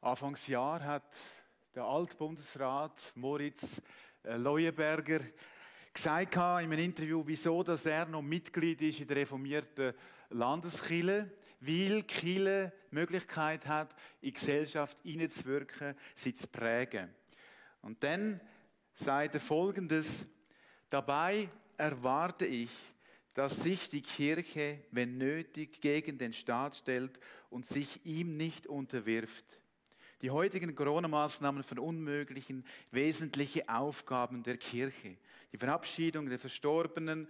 Anfangsjahr hat der Altbundesrat Moritz Leuenberger gesagt in einem Interview, wieso dass er noch Mitglied ist in der reformierten Landeskirche, weil die Kirche die Möglichkeit hat, in die Gesellschaft hineinzuwirken, sie zu prägen. Und dann sagt er Folgendes: Dabei erwarte ich, dass sich die Kirche, wenn nötig, gegen den Staat stellt und sich ihm nicht unterwirft. Die heutigen Corona-Maßnahmen verunmöglichen wesentliche Aufgaben der Kirche. Die Verabschiedung der Verstorbenen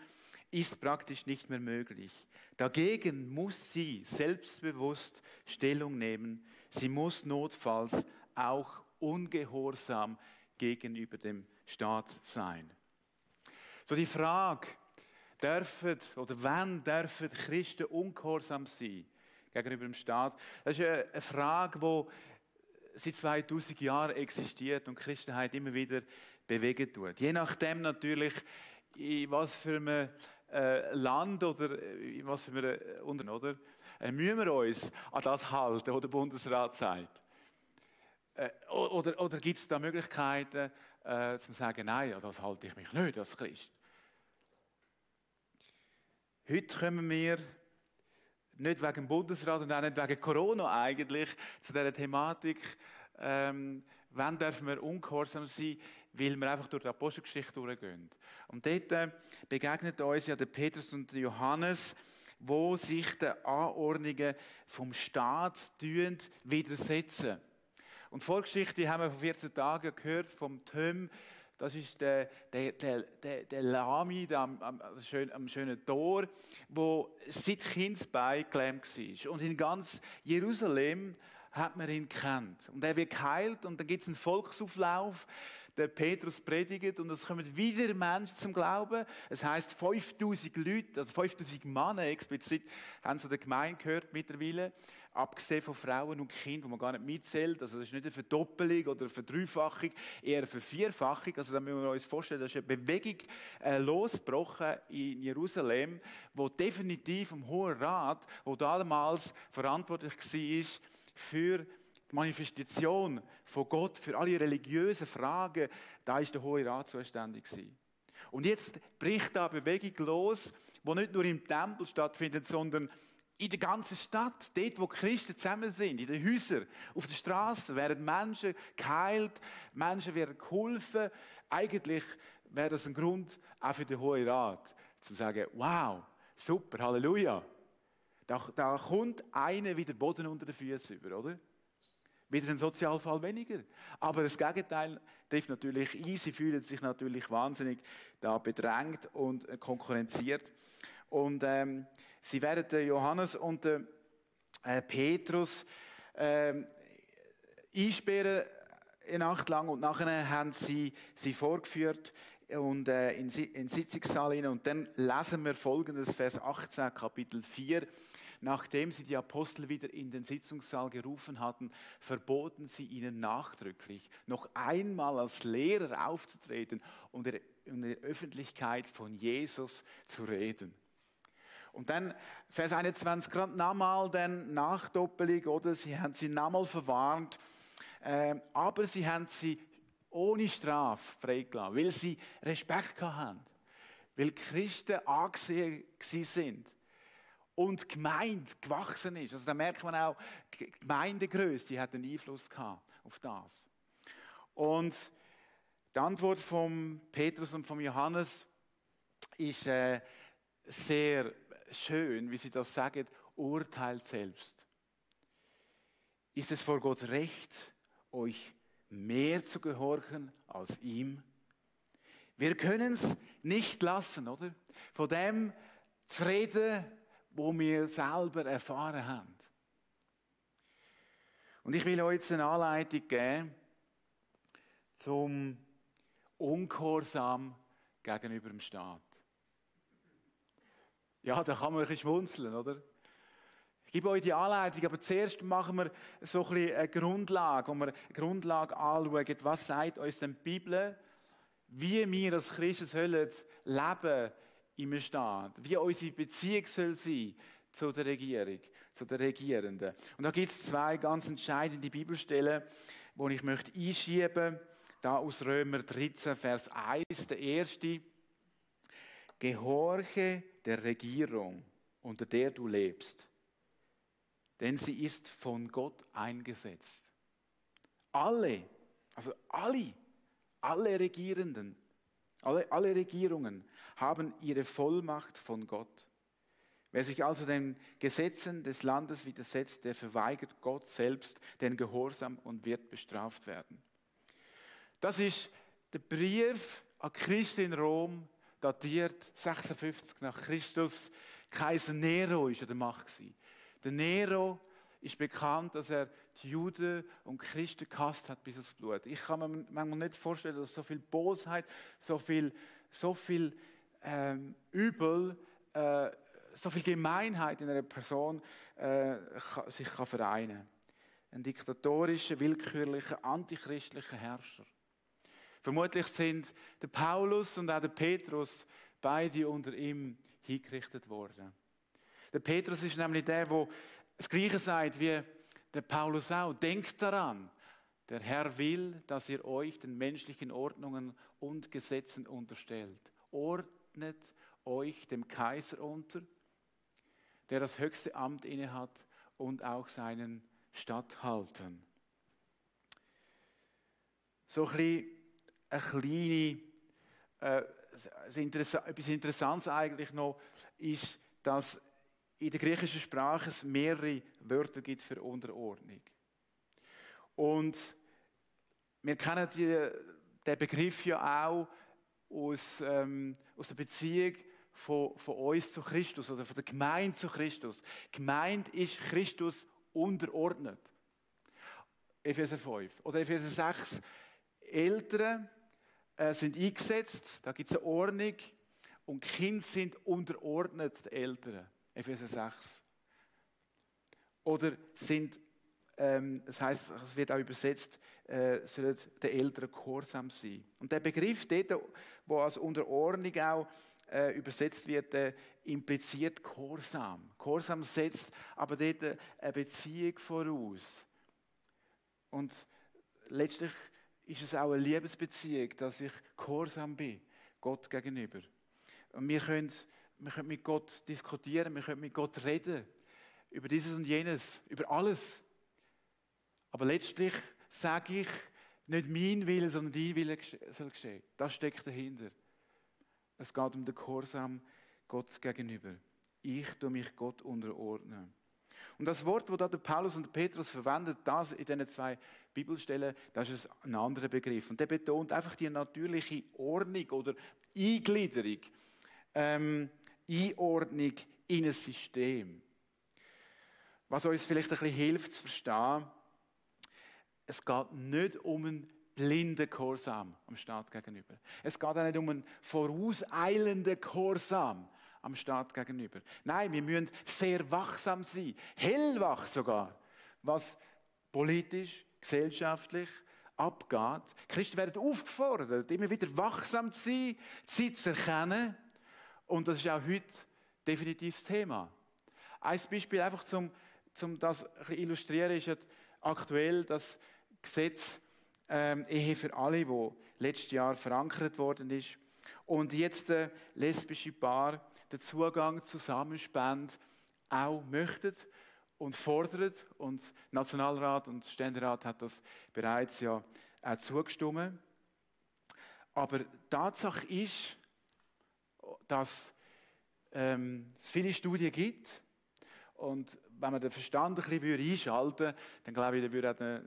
ist praktisch nicht mehr möglich. Dagegen muss sie selbstbewusst Stellung nehmen. Sie muss notfalls auch ungehorsam gegenüber dem Staat sein. So die Frage, wann dürfen Christen ungehorsam sein gegenüber dem Staat? Das ist eine Frage, die seit 2000 Jahren existiert und die Christenheit immer wieder bewegen tut. Je nachdem natürlich, in was für einem Land oder in was für einem oder müssen wir uns an das halten, was der Bundesrat sagt. Oder gibt es da Möglichkeiten, zu sagen, nein, an das halte ich mich nicht als Christ? Heute kommen wir nicht wegen dem Bundesrat und auch nicht wegen Corona eigentlich zu dieser Thematik, wann dürfen wir ungehorsam sein, weil wir einfach durch die Apostelgeschichte durchgehen. Und dort begegnet uns ja der Petrus und der Johannes, wo sich den Anordnungen vom Staat widersetzen. Und Vorgeschichte haben wir vor 14 Tagen gehört vom Töm. Das ist der Lami am schönen Tor, wo seit Kindsbein gelähmt war. Und in ganz Jerusalem hat man ihn gekannt. Und er wird geheilt und dann gibt es einen Volksauflauf. Der Petrus predigt und es kommen wieder Menschen zum Glauben. Es heisst 5000 Leute, also 5000 Männer explizit, haben zu der Gemeinde gehört mittlerweile. Abgesehen von Frauen und Kindern, die man gar nicht mitzählt. Also das ist nicht eine Verdoppelung oder eine Verdreifachung, eher eine Vervierfachung. Also da müssen wir uns vorstellen, da ist eine Bewegung losgebrochen in Jerusalem, wo definitiv im Hohen Rat, wo damals verantwortlich war für die Manifestation von Gott, für alle religiösen Fragen, da ist der Hohe Rat zuständig gewesen. Und jetzt bricht da eine Bewegung los, die nicht nur im Tempel stattfindet, sondern in der ganzen Stadt, dort wo Christen zusammen sind, in den Häusern, auf der Straße, werden Menschen geheilt, Menschen werden geholfen. Eigentlich wäre das ein Grund auch für den Hohen Rat, zu sagen, wow, super, Halleluja. Da kommt einer wieder Boden unter den Füßen über, oder? Wieder ein Sozialfall weniger. Aber das Gegenteil trifft natürlich ein. Sie fühlen sich natürlich wahnsinnig da bedrängt und konkurrenziert. Und sie werden den Johannes und den Petrus einsperren eine Nacht lang und nachher haben sie vorgeführt und in den Sitzungssaal hinein. Und dann lesen wir folgendes, Vers 18, Kapitel 4. Nachdem sie die Apostel wieder in den Sitzungssaal gerufen hatten, verboten sie ihnen nachdrücklich, noch einmal als Lehrer aufzutreten und in der Öffentlichkeit von Jesus zu reden. Und dann Vers 21, gerade nochmal dann Nachdoppelung, oder? Sie haben sie nochmal verwarnt, aber sie haben sie ohne Strafe freigelassen, weil sie Respekt hatten, weil Christen angesehen sind. Und die Gemeinde gewachsen ist. Also da merkt man auch, die Gemeindegröße hat einen Einfluss gehabt auf das. Und die Antwort von Petrus und von Johannes ist sehr schön, wie sie das sagen, urteilt selbst. Ist es vor Gott recht, euch mehr zu gehorchen als ihm? Wir können es nicht lassen, oder? Von dem zu reden, wo wir selber erfahren haben. Und ich will euch jetzt eine Anleitung geben zum Ungehorsam gegenüber dem Staat. Ja, da kann man ein bisschen schmunzeln, oder? Ich gebe euch die Anleitung, aber zuerst machen wir so ein bisschen eine Grundlage, wo wir eine Grundlage anschauen, was sagt uns denn die Bibel, wie wir als Christen sollen leben im Staat, wie unsere Beziehung soll sein zu der Regierung. zu den Regierenden. Und da gibt es zwei ganz entscheidende Bibelstellen, die ich möchte einschieben möchte. Da aus Römer 13, Vers 1, der erste. Gehorche der Regierung, unter der du lebst, denn sie ist von Gott eingesetzt. Alle Regierenden, alle Regierungen haben ihre Vollmacht von Gott. Wer sich also den Gesetzen des Landes widersetzt, der verweigert Gott selbst den Gehorsam und wird bestraft werden. Das ist der Brief an Christen in Rom, datiert 56 nach Christus. Kaiser Nero war an der Macht. Der Nero ist bekannt, dass er die Juden und Christen gehasst hat bis aufs Blut. Ich kann mir manchmal nicht vorstellen, dass so viel Bosheit, so viel Übel, so viel Gemeinheit in einer Person sich vereinen kann. Ein diktatorischer, willkürlicher, antichristlicher Herrscher. Vermutlich sind der Paulus und auch der Petrus beide unter ihm hingerichtet worden. Der Petrus ist nämlich der das Gleiche sagt wie der Paulus auch. Denkt daran, der Herr will, dass ihr euch den menschlichen Ordnungen und Gesetzen unterstellt. Ordnet euch dem Kaiser unter, der das höchste Amt innehat, und auch seinen Statthaltern. So etwas Interessantes eigentlich noch ist, dass in der griechischen Sprache es mehrere Wörter gibt für Unterordnung. Und wir kennen den Begriff ja auch aus der Beziehung von uns zu Christus oder von der Gemeinde zu Christus. Gemeinde ist Christus unterordnet. Epheser 5 oder Epheser 6. Eltern sind eingesetzt, da gibt es eine Ordnung, und Kinder sind unterordnet den Eltern. Epheser 6. Oder sind, das heisst, es wird auch übersetzt, sollen den Eltern gehorsam sein. Und der Begriff dort, wo als Unterordnung auch übersetzt wird, impliziert Gehorsam. Gehorsam setzt aber dort eine Beziehung voraus. Und letztlich ist es auch eine Liebesbeziehung, dass ich gehorsam bin, Gott gegenüber. Und wir können mit Gott diskutieren, wir können mit Gott reden, über dieses und jenes, über alles. Aber letztlich sage ich, nicht mein Wille, sondern dein Wille soll geschehen. Das steckt dahinter. Es geht um den Gehorsam Gott gegenüber. Ich tue mich Gott unterordnen. Und das Wort, das da der Paulus und der Petrus verwendet, das in diesen zwei Bibelstellen, das ist ein anderer Begriff. Und der betont einfach die natürliche Ordnung oder Eingliederung, Einordnung in ein System. Was uns vielleicht ein bisschen hilft zu verstehen, es geht nicht um einen blinden Gehorsam am Staat gegenüber. Es geht auch nicht um einen vorauseilenden Gehorsam am Staat gegenüber. Nein, wir müssen sehr wachsam sein, hellwach sogar, was politisch, gesellschaftlich abgeht. Christen werden aufgefordert, immer wieder wachsam zu sein, Zeit zu erkennen. Und das ist auch heute definitiv das Thema. Ein Beispiel einfach, um das ein bisschen illustrieren, ist aktuell das Gesetz Ehe für alle, das letztes Jahr verankert worden ist. Und jetzt lesbische Paare den Zugang zu Samenspende auch möchten und fordern. Und Nationalrat und Ständerat hat das bereits ja auch zugestimmt. Aber Tatsache ist, dass es viele Studien gibt. Und wenn man den Verstand ein bisschen einschalten würde, dann glaube ich, dann würde auch der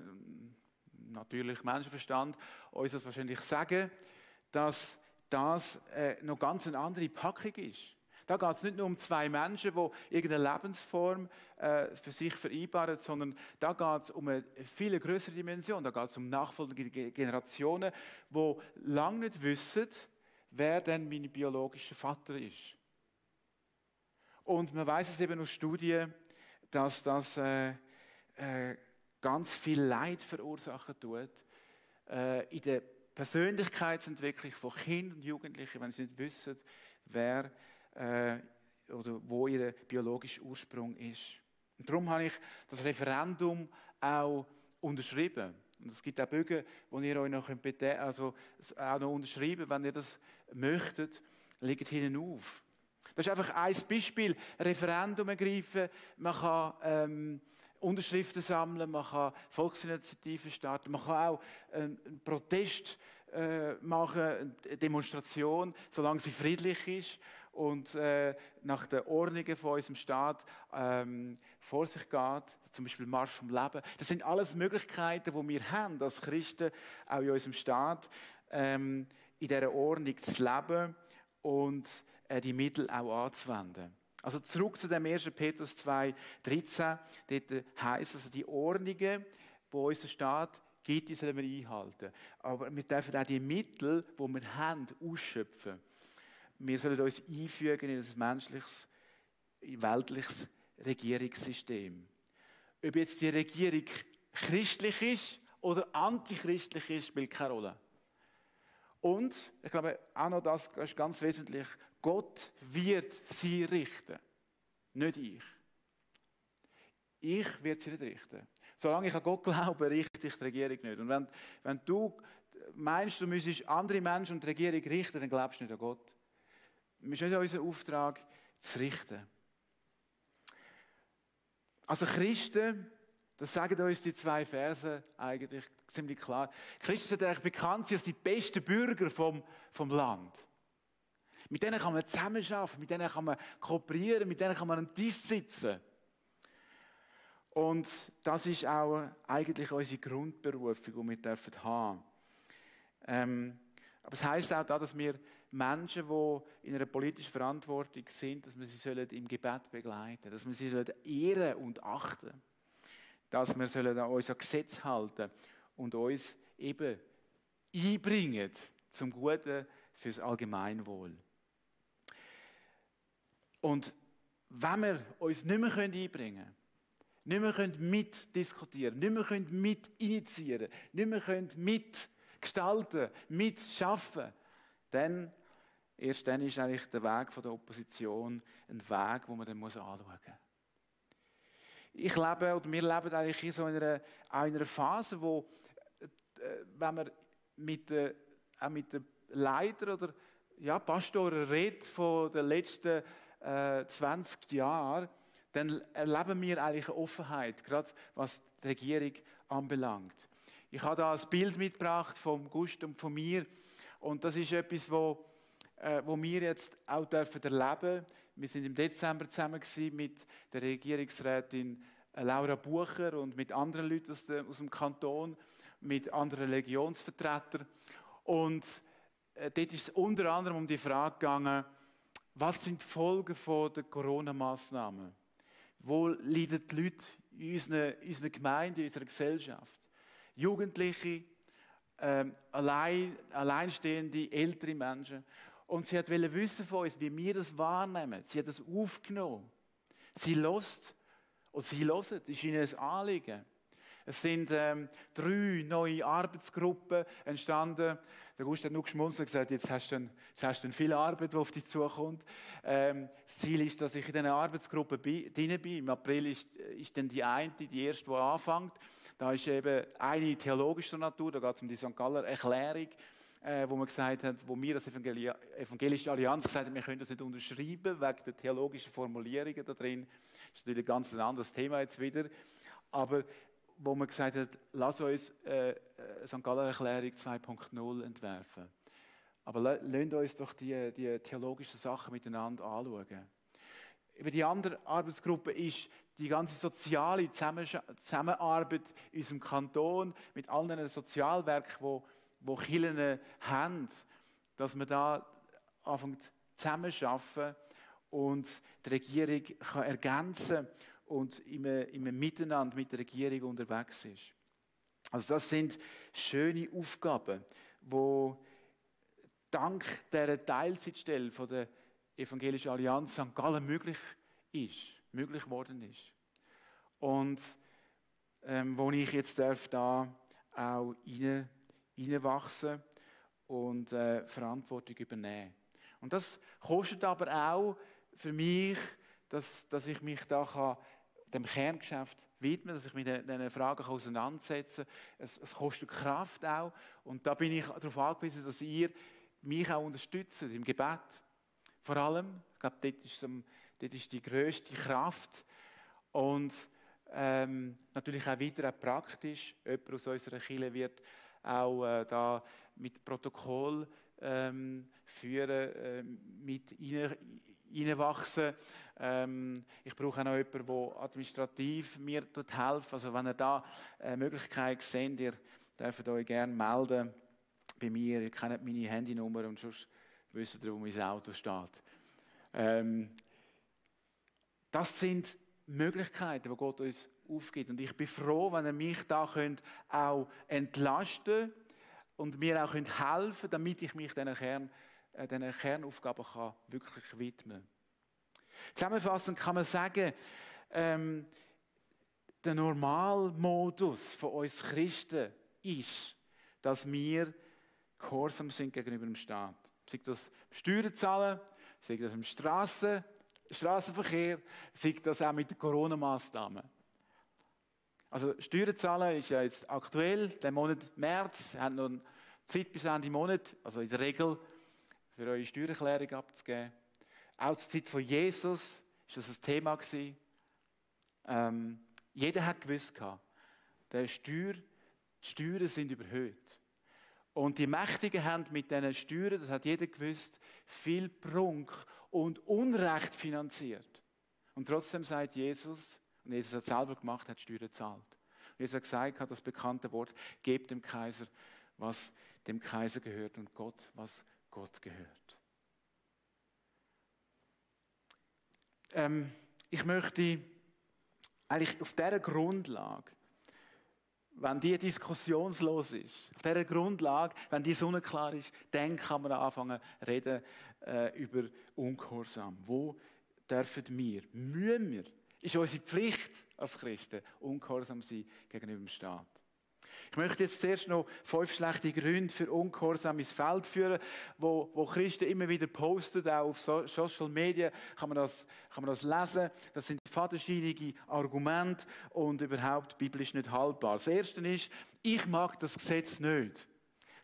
natürliche Menschenverstand uns das wahrscheinlich sagen, dass das noch ganz eine andere Packung ist. Da geht es nicht nur um zwei Menschen, die irgendeine Lebensform für sich vereinbaren, sondern da geht es um eine viel größere Dimension. Da geht es um nachfolgende Generationen, die lange nicht wissen, wer denn mein biologischer Vater ist. Und man weiß es eben aus Studien, dass das ganz viel Leid verursachen tut in der Persönlichkeitsentwicklung von Kindern und Jugendlichen, wenn sie nicht wissen, wer oder wo ihr biologischer Ursprung ist. Und darum habe ich das Referendum auch unterschrieben. Und es gibt auch Bögen, wo ihr euch noch auch noch unterschreiben, wenn ihr das möchtet, legt hinten auf. Das ist einfach ein Beispiel. Referendum ergreifen, man kann Unterschriften sammeln, man kann Volksinitiativen starten, man kann auch einen Protest machen, eine Demonstration, solange sie friedlich ist und nach den Ordnungen von unserem Staat vor sich geht, zum Beispiel Marsch vom Leben. Das sind alles Möglichkeiten, die wir haben als Christen, auch in unserem Staat, in dieser Ordnung zu leben und die Mittel auch anzuwenden. Also zurück zu dem 1. Petrus 2,13. Dort heisst also, die Ordnungen, die unser Staat gibt, die sollen wir einhalten. Aber wir dürfen auch die Mittel, die wir haben, ausschöpfen. Wir sollen uns einfügen in ein menschliches, weltliches Regierungssystem. Ob jetzt die Regierung christlich ist oder antichristlich ist, spielt keine Rolle. Und ich glaube, auch noch das ist ganz wesentlich, Gott wird sie richten, nicht ich. Ich werde sie nicht richten. Solange ich an Gott glaube, richte ich die Regierung nicht. Und wenn du meinst, du müsstest andere Menschen und die Regierung richten, dann glaubst du nicht an Gott. Es ist nicht unser Auftrag, zu richten. Also Christen, das sagen uns die 2 Verse eigentlich ziemlich klar. Christen sind eigentlich bekannt als die besten Bürger vom Land. Mit denen kann man zusammenarbeiten, mit denen kann man kooperieren, mit denen kann man an den Tisch sitzen. Und das ist auch eigentlich unsere Grundberufung, die wir haben dürfen. Aber es heisst auch, dass wir Menschen, die in einer politischen Verantwortung sind, dass wir sie im Gebet begleiten sollen, dass wir sie ehren und achten sollen, dass wir an unser Gesetz halten und uns eben einbringen zum Guten fürs Allgemeinwohl. Und wenn wir uns nicht mehr einbringen können, nicht mehr mitdiskutieren, nicht mehr mitinitiieren, nicht mehr mitgestalten, mitschaffen, dann erst dann ist eigentlich der Weg der Opposition ein Weg, den man dann anschauen muss. Wir leben eigentlich in so einer Phase, wo, wenn man mit den Leitern oder Pastoren redet von den letzten 20 Jahren, dann erleben wir eigentlich eine Offenheit, gerade was die Regierung anbelangt. Ich habe da ein Bild mitgebracht vom Gust und von mir. Und das ist etwas, wo wir jetzt auch erleben dürfen. Wir sind im Dezember zusammen mit der Regierungsrätin Laura Bucher und mit anderen Leuten aus dem Kanton, mit anderen Religionsvertretern. Und dort ist es unter anderem um die Frage gegangen, was sind die Folgen der Corona-Massnahmen? Wo leiden die Leute in unserer Gemeinde, in unserer Gesellschaft? Jugendliche, alleinstehende, ältere Menschen. Und sie wollte wissen von uns, wie wir das wahrnehmen. Sie hat das aufgenommen. Sie hört und sie hören. Das ist ihnen ein Anliegen. Es sind 3 neue Arbeitsgruppen entstanden. Der Gust hat nur geschmunzelt und gesagt, jetzt hast du dann viel Arbeit, die auf dich zukommt. Das Ziel ist, dass ich in diesen Arbeitsgruppen drin bin. Im April ist dann die erste, die anfängt. Da ist eben eine theologischer Natur, da geht es um die St. Galler Erklärung, wo man gesagt hat, wo wir als Evangelische Allianz gesagt haben, wir können das nicht unterschreiben, wegen der theologischen Formulierungen da drin. Das ist natürlich ein ganz anderes Thema jetzt wieder. Aber wo man gesagt hat, lass uns St. Galler Erklärung 2.0 entwerfen. Aber lasst uns doch die theologischen Sachen miteinander anschauen. Über die andere Arbeitsgruppe ist die ganze soziale Zusammenarbeit in unserem Kanton mit allen Sozialwerken, die Kirchen haben, dass wir da anfangen zusammenarbeiten und die Regierung kann ergänzen und im Miteinander mit der Regierung unterwegs ist. Also das sind schöne Aufgaben, die dank dieser Teilzeitstelle von der Evangelischen Allianz St. Gallen möglich geworden ist. Und wo ich jetzt da auch reinwachsen und Verantwortung übernehmen. Und das kostet aber auch für mich, dass ich mich da dem Kerngeschäft widmen, dass ich mich mit diesen Fragen auseinandersetzen kann. Es kostet Kraft auch. Und da bin ich darauf angewiesen, dass ihr mich auch unterstützt im Gebet. Vor allem, ich glaube, dort ist die grösste Kraft. Und natürlich auch wieder auch praktisch. Jemand aus unserer Kirche wird auch da mit Protokoll führen, mit reinwachsen. Ich brauche auch noch jemanden, der administrativ mir helfen. Also wenn ihr da eine Möglichkeit seht, ihr dürft euch gerne melden bei mir. Ihr kennt meine Handynummer und sonst wisst ihr, wo mein Auto steht. Das sind Möglichkeiten, die Gott uns aufgibt. Und ich bin froh, wenn ihr mich da könnt auch entlasten und mir auch helfen könnt, damit ich mich diesen Kernaufgaben wirklich widmen kann. Zusammenfassend kann man sagen, der Normalmodus von uns Christen ist, dass wir gehorsam sind gegenüber dem Staat. Sei das Steuern zahlen, sei das im Strassenverkehr, sei das auch mit den Corona-Massnahmen. Also Steuern zahlen ist ja jetzt aktuell, der Monat März, wir haben noch Zeit bis Ende Monat, also in der Regel für eure Steuererklärung abzugeben. Auch zur Zeit von Jesus war das ein Thema. Jeder hat gewusst, die Steuern sind überhöht. Und die Mächtigen haben mit diesen Steuern, das hat jeder gewusst, viel Prunk und Unrecht finanziert. Und trotzdem sagt Jesus, und Jesus hat es selber gemacht, hat Steuern gezahlt. Und Jesus hat gesagt, das bekannte Wort, gebt dem Kaiser, was dem Kaiser gehört und Gott, was Gott gehört. Ich möchte eigentlich auf dieser Grundlage, wenn die diskussionslos ist, auf dieser Grundlage, wenn die Sonne klar ist, dann kann man anfangen zu reden über Ungehorsam. Wo dürfen wir, müssen wir, ist unsere Pflicht als Christen, ungehorsam sein gegenüber dem Staat. Ich möchte jetzt zuerst noch 5 schlechte Gründe für Ungehorsam ins Feld führen, wo Christen immer wieder posten, auch auf Social Media kann man das lesen. Das sind fadenscheinige Argumente und überhaupt biblisch nicht haltbar. Das Erste ist, ich mag das Gesetz nicht.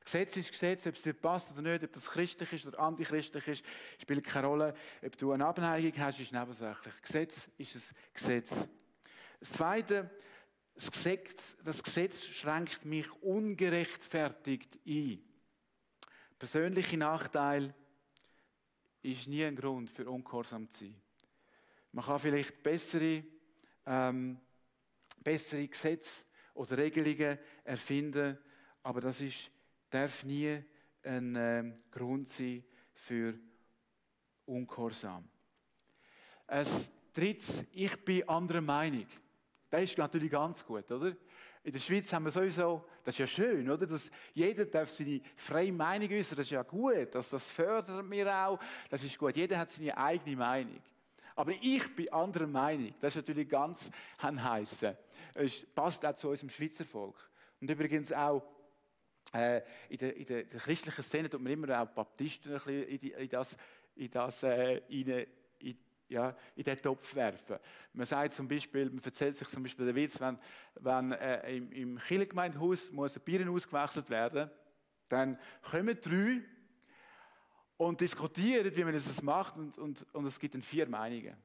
Gesetz ist Gesetz, ob es dir passt oder nicht, ob das christlich ist oder antichristlich ist, spielt keine Rolle. Ob du eine Abneigung hast, ist nebensächlich. Gesetz ist ein Gesetz. Das Zweite, das Gesetz schränkt mich ungerechtfertigt ein. Persönliche Nachteil ist nie ein Grund für ungehorsam zu sein. Man kann vielleicht bessere Gesetze oder Regelungen erfinden, aber das darf nie ein Grund sein für Ungehorsam. Als Drittes, ich bin anderer Meinung. Das ist natürlich ganz gut, oder? In der Schweiz haben wir sowieso, das ist ja schön, oder? Dass jeder darf seine freie Meinung äußern, das ist ja gut, das fördern wir auch, das ist gut, jeder hat seine eigene Meinung. Aber ich bin anderer Meinung, das ist natürlich ganz heissen. Es passt auch zu unserem Schweizer Volk. Und übrigens auch in der christlichen Szene tut man immer auch Baptisten ein bisschen in den Topf werfen. Man sagt zum Beispiel, man erzählt sich zum Beispiel den Witz, wenn im Kirchengemeindehaus muss ein Bier ausgewechselt werden, dann kommen 3 und diskutieren, wie man das macht und es gibt dann 4 Meinungen.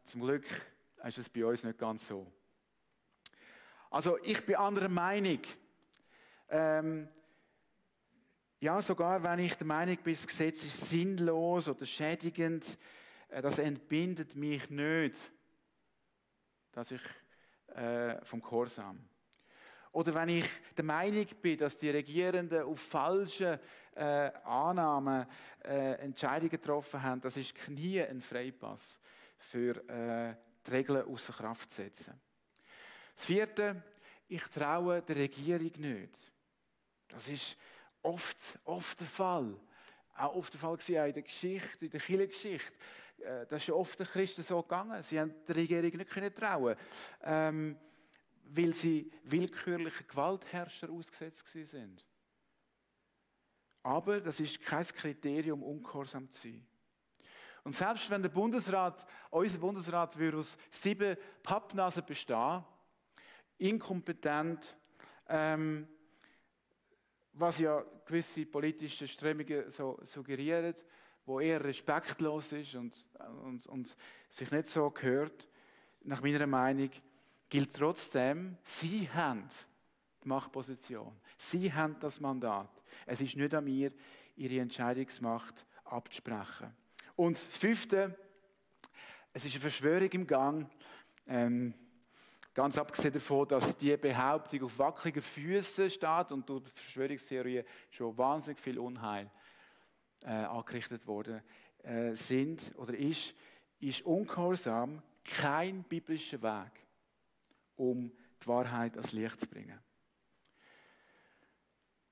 Zum Glück ist es bei uns nicht ganz so. Also ich bin anderer Meinung. Ja, sogar wenn ich der Meinung bin, das Gesetz ist sinnlos oder schädigend, das entbindet mich nicht, dass ich vom Gehorsam. Oder wenn ich der Meinung bin, dass die Regierenden auf falsche Annahmen Entscheidungen getroffen haben, das ist nie ein Freipass für die Regeln außer Kraft zu setzen. Das 4. Ich traue der Regierung nicht. Das ist oft der Fall. Auch oft der Fall war in der Geschichte, in der Kirchengeschichte. Das ist ja oft den Christen so gegangen. Sie haben der Regierung nicht trauen können, weil sie willkürlichen Gewaltherrscher ausgesetzt sind. Aber das ist kein Kriterium, ungehorsam zu sein. Und selbst wenn unser Bundesrat würde aus 7 Pappnasen bestehen, inkompetent, was ja gewisse politische Strömungen so suggerieren, wo eher respektlos ist und sich nicht so gehört, nach meiner Meinung, gilt trotzdem, sie haben die Machtposition. Sie haben das Mandat. Es ist nicht an mir, ihre Entscheidungsmacht abzusprechen. Und das 5. Es ist eine Verschwörung im Gang. Ganz abgesehen davon, dass die Behauptung auf wackeligen Füßen steht und durch die Verschwörungstheorien schon wahnsinnig viel Unheil angerichtet worden sind oder ist Ungehorsam kein biblischer Weg, um die Wahrheit ans Licht zu bringen.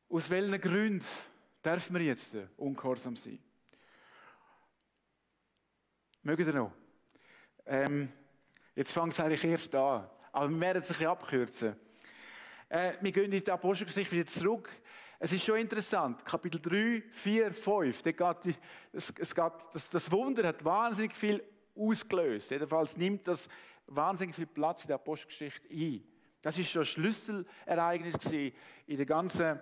Aus welchen Gründen dürfen wir jetzt ungehorsam sein? Mögt ihr noch? Jetzt fängt es eigentlich erst an. Aber wir werden es ein bisschen abkürzen. Wir gehen in die Apostelgeschichte wieder zurück. Es ist schon interessant. Kapitel 3, 4, 5. Das Wunder hat wahnsinnig viel ausgelöst. Jedenfalls nimmt das wahnsinnig viel Platz in der Apostelgeschichte ein. Das war schon ein Schlüsselereignis in der ganzen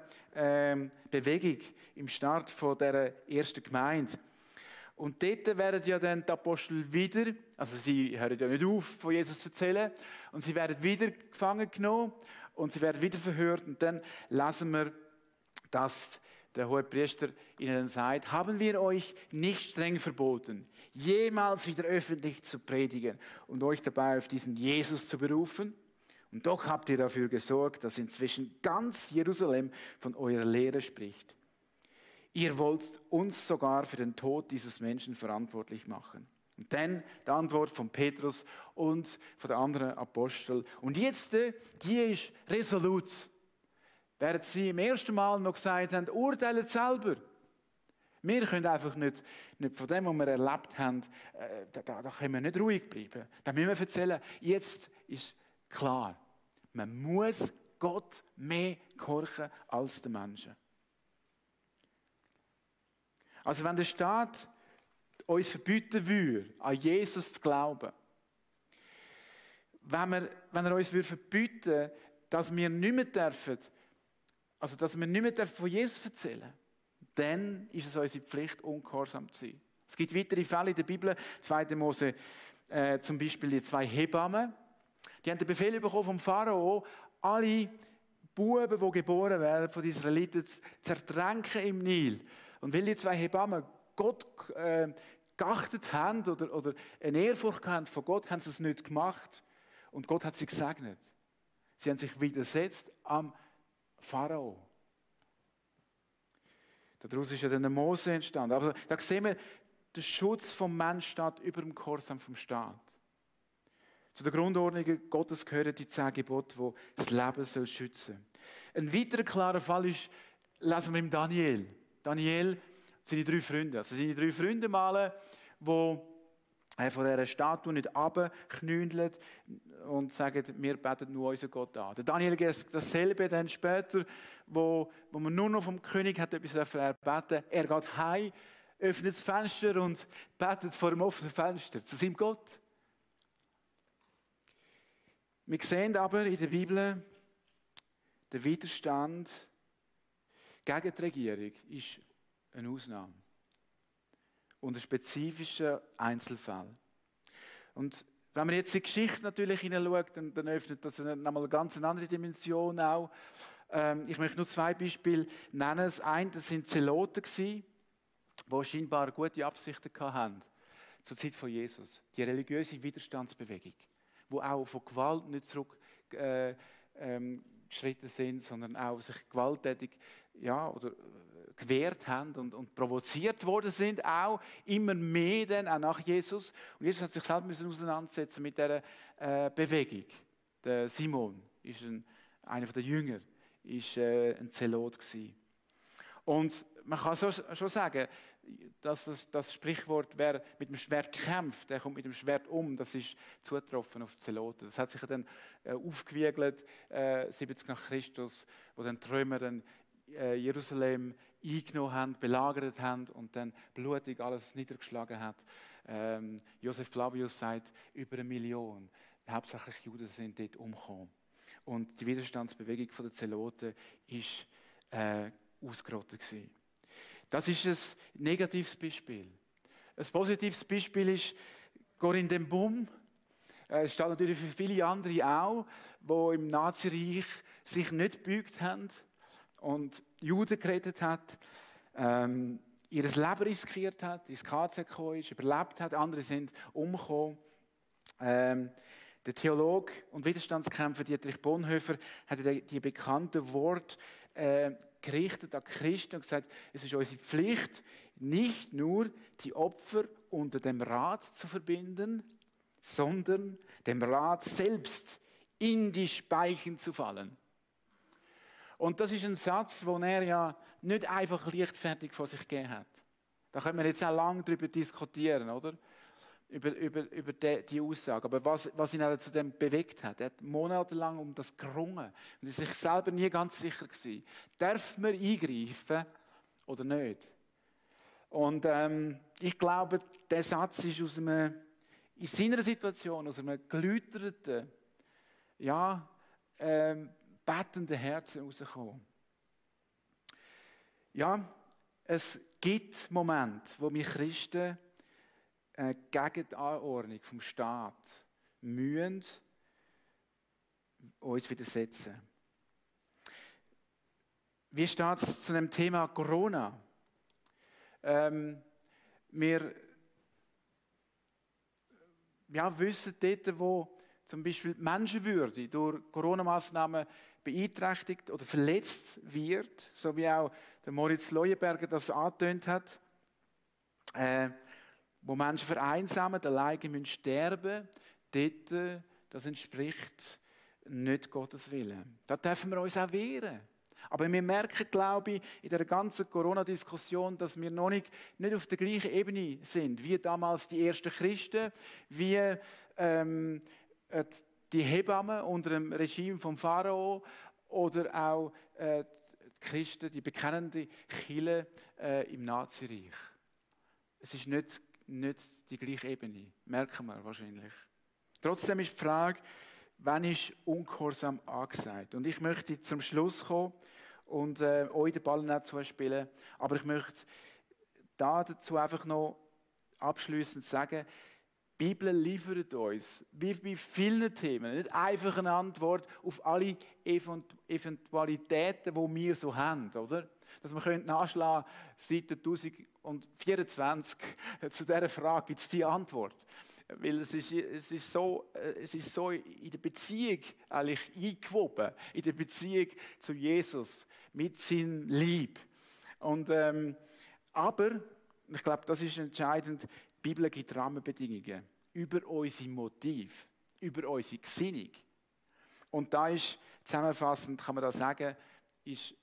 Bewegung im Start dieser ersten Gemeinde. Und dort werden ja dann die Apostel wieder, also sie hören ja nicht auf, von Jesus zu erzählen, und sie werden wieder gefangen genommen und sie werden wieder verhört. Und dann lesen wir, dass der Hohepriester ihnen sagt: Haben wir euch nicht streng verboten, jemals wieder öffentlich zu predigen und euch dabei auf diesen Jesus zu berufen? Und doch habt ihr dafür gesorgt, dass inzwischen ganz Jerusalem von eurer Lehre spricht. Ihr wollt uns sogar für den Tod dieses Menschen verantwortlich machen. Und dann die Antwort von Petrus und von den anderen Aposteln. Und jetzt, die ist resolut. Während sie im ersten Mal noch gesagt haben, urteilt selber. Wir können einfach nicht von dem, was wir erlebt haben, da können wir nicht ruhig bleiben. Da müssen wir erzählen, jetzt ist klar, man muss Gott mehr gehorchen als den Menschen. Also wenn der Staat uns verbieten würde, an Jesus zu glauben, wenn er uns verbieten würde, dass wir nicht mehr dürfen, also dass wir nicht mehr von Jesus erzählen, dann ist es unsere Pflicht, ungehorsam zu sein. Es gibt weitere Fälle in der Bibel, 2. Mose, zum Beispiel die 2 Hebammen, die haben den Befehl bekommen vom Pharao, alle Buben, die geboren werden von den Israeliten, zu ertränken im Nil. Und weil die 2 Hebammen Gott geachtet haben oder eine Ehrfurcht haben von Gott, haben sie es nicht gemacht. Und Gott hat sie gesegnet. Sie haben sich widersetzt am Pharao. Daraus ist ja dann der Mose entstanden. Aber da sehen wir, der Schutz vom Menschen steht über dem Gehorsam vom Staat. Zu der Grundordnung Gottes gehören die 10 Gebote, die das Leben schützen soll. Ein weiterer klarer Fall ist, lesen wir im Daniel. Daniel, seine 3 Freunde. Also seine 3 Freunde malen, die von dieser Statue nicht runterknündeln und sagen, wir beten nur unseren Gott an. Der Daniel geht dasselbe dann später, wo man nur noch vom König hat etwas erbeten. Er geht heim, öffnet das Fenster und betet vor dem offenen Fenster zu seinem Gott. Wir sehen aber in der Bibel, der Widerstand gegen die Regierung ist eine Ausnahme und ein spezifischer Einzelfall. Und wenn man jetzt in die Geschichte natürlich hineinschaut, dann öffnet das nochmal eine ganz andere Dimension auch. Ich möchte nur 2 Beispiele nennen. Das eine, das sind Zeloten gewesen, die scheinbar gute Absichten hatten zur Zeit von Jesus. Die religiöse Widerstandsbewegung, die auch von Gewalt nicht zurückgeschritten sind, sondern auch sich gewalttätig gewehrt haben und provoziert worden sind, auch immer mehr dann auch nach Jesus. Und Jesus hat sich selbst auseinandersetzen mit dieser Bewegung. Der Simon ist einer der Jünger, ist ein Zelot gewesen. Und man kann schon sagen, dass das Sprichwort, wer mit dem Schwert kämpft, der kommt mit dem Schwert um, das ist zugetroffen auf die Zeloten. Das hat sich dann aufgewiegelt, 70 nach Christus, wo dann die Römer dann Jerusalem eingenommen haben, belagert haben und dann blutig alles niedergeschlagen hat. Josef Flavius sagt, über 1 Million. Hauptsächlich Juden sind dort umgekommen. Und die Widerstandsbewegung der Zeloten war ausgerottet gewesen. Das ist ein negatives Beispiel. Ein positives Beispiel ist Corinne ten Boom. Es steht natürlich für viele andere auch, die im Nazireich sich nicht gebeugt haben und Juden gerettet hat, ihr Leben riskiert hat, ins KZ gekommen ist, überlebt hat. Andere sind umgekommen. Der Theologe und Widerstandskämpfer Dietrich Bonhoeffer hat die bekannten Worte gerichtet an Christen und gesagt, es ist unsere Pflicht, nicht nur die Opfer unter dem Rad zu verbinden, sondern dem Rad selbst in die Speichen zu fallen. Und das ist ein Satz, den er ja nicht einfach leichtfertig vor sich gegeben hat. Da können wir jetzt auch lange darüber diskutieren, oder? Über die Aussage. Aber was ihn zu dem bewegt hat, er hat monatelang um das gerungen und ist sich selber nie ganz sicher gewesen. Darf man eingreifen oder nicht? Und ich glaube, der Satz ist in seiner Situation, aus einem geläuterten, betenden Herzen herausgekommen. Ja, es gibt Momente, wo wir Christen gegen die Anordnung vom Staat müssen uns widersetzen. Wie steht es zu dem Thema Corona? Wir wissen dort, wo zum Beispiel die Menschenwürde durch Corona-Massnahmen beeinträchtigt oder verletzt wird, so wie auch der Moritz Leuenberger das angetönt hat, wo Menschen vereinsamen, alleine sterben müssen, dort, das entspricht nicht Gottes Willen. Da dürfen wir uns auch wehren. Aber wir merken, glaube ich, in der ganzen Corona-Diskussion, dass wir noch nicht auf der gleichen Ebene sind, wie damals die ersten Christen, wie die Hebammen unter dem Regime vom Pharao oder auch die Christen, die bekennende Kirche im Nazireich. Es ist nicht die gleiche Ebene, merken wir wahrscheinlich. Trotzdem ist die Frage, wann ist Ungehorsam angesagt? Und ich möchte zum Schluss kommen und euch den Ball nicht zuspielen, aber ich möchte dazu einfach noch abschliessend sagen, die Bibel liefert uns, wie bei vielen Themen, nicht einfach eine Antwort auf alle Eventualitäten, die wir so haben, oder? Dass wir nachschlagen können, Seite 1024, zu dieser Frage gibt es die Antwort. Weil es ist so in der Beziehung eigentlich eingewoben, in der Beziehung zu Jesus, mit seinem Lieb. Und, aber, ich glaube, das ist entscheidend, die Bibel gibt Rahmenbedingungen über unser Motiv, über unsere Gesinnung. Und da ist, zusammenfassend kann man da sagen, ist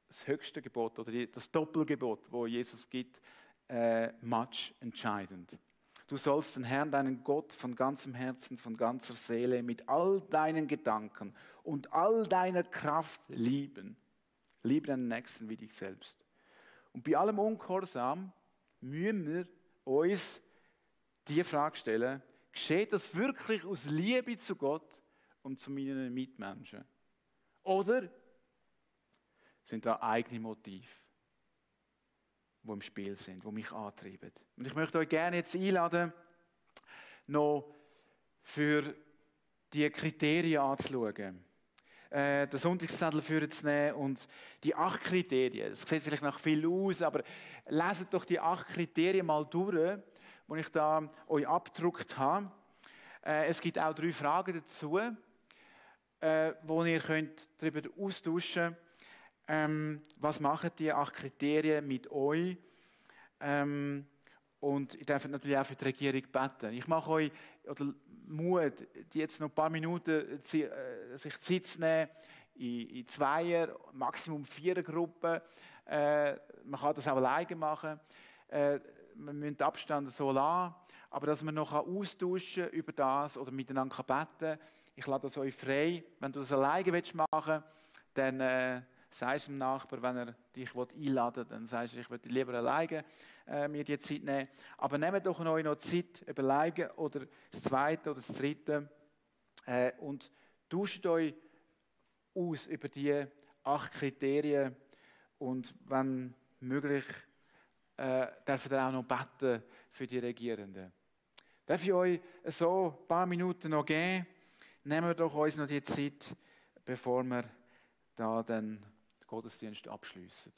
das höchste Gebot oder das Doppelgebot, das Jesus gibt, entscheidend. Du sollst den Herrn, deinen Gott, von ganzem Herzen, von ganzer Seele, mit all deinen Gedanken und all deiner Kraft lieben. Liebe deinen Nächsten wie dich selbst. Und bei allem Ungehorsam müssen wir uns die Frage stellen, geschieht das wirklich aus Liebe zu Gott und zu meinen Mitmenschen? Oder sind da eigene Motive, die im Spiel sind, die mich antreiben? Und ich möchte euch gerne jetzt einladen, noch für die Kriterien anzuschauen. Den Sonntagszettel vorzunehmen und die 8 Kriterien. Es sieht vielleicht nach viel aus, aber leset doch die 8 Kriterien mal durch, die ich da euch abgedruckt habe. Es gibt auch 3 Fragen dazu, wo ihr könnt darüber austauschen könnt. Was machen die 8 Kriterien mit euch? Und ich darf natürlich auch für die Regierung beten. Ich mache euch Mut, die jetzt noch ein paar Minuten sich Zeit zu nehmen, in 2er, Maximum 4er Gruppen. Man kann das auch alleine machen. Wir müssen den Abstand so lassen, aber dass man noch austauschen kann über das oder miteinander beten kann. Ich lade das euch frei. Wenn du das alleine machen willst, dann sagst dem Nachbar, wenn er dich einladen will, dann sagst du, ich würde lieber alleine mir die Zeit nehmen. Aber nehmt doch euch noch Zeit, überlegen, oder das Zweite oder das Dritte, und tauscht euch aus über die 8 Kriterien und wenn möglich, dürft ihr auch noch beten für die Regierenden. Darf ich euch so ein paar Minuten noch geben? Nehmen wir doch uns noch die Zeit, bevor wir da dann den Gottesdienst abschliessen.